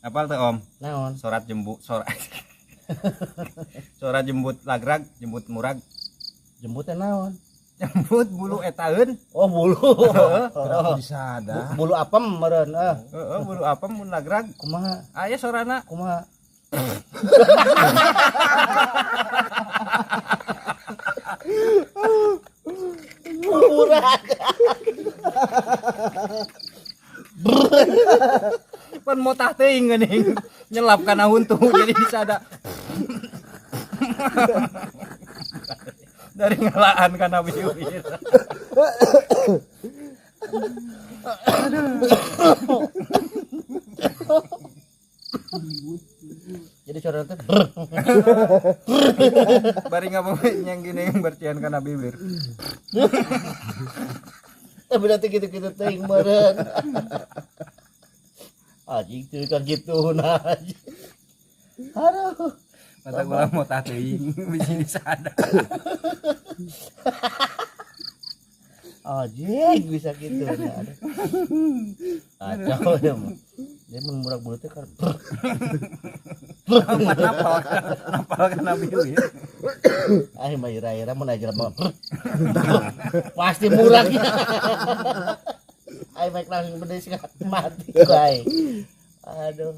Apal teu, Om? Naon? Sorat jembut sorat. Sorat jembut lagrag, jembut murag. Jembutnya naon? Jembut bulu etaeun. Oh, bulu. Kenapa disada? Bulu apem meureun ah. Heeh, bulu apem mun lagrag. Kumaha? Aya sorana. Kumaha? Murag. Pan motah teuing geuning. Nyelap kana huntu jadi disada. Dari ngalaan kana bibir. Jadi suara teh Bari ngabeuh nyang gini bercian kana bibir. Tapi nanti gitu-gitu teuing meureun. Anjing teu kan gitu nah. Aduh. Mata gua motah teuing bisi disada. Anjing bisa gitu nah. Kacau ya mah. Dia mun murag bulu teh kan. Napal napal kana bibir. Ah mah ira-ira mun aja mah. Pasti murag ya. Aing mah langsung bedes mati bae. Aduh.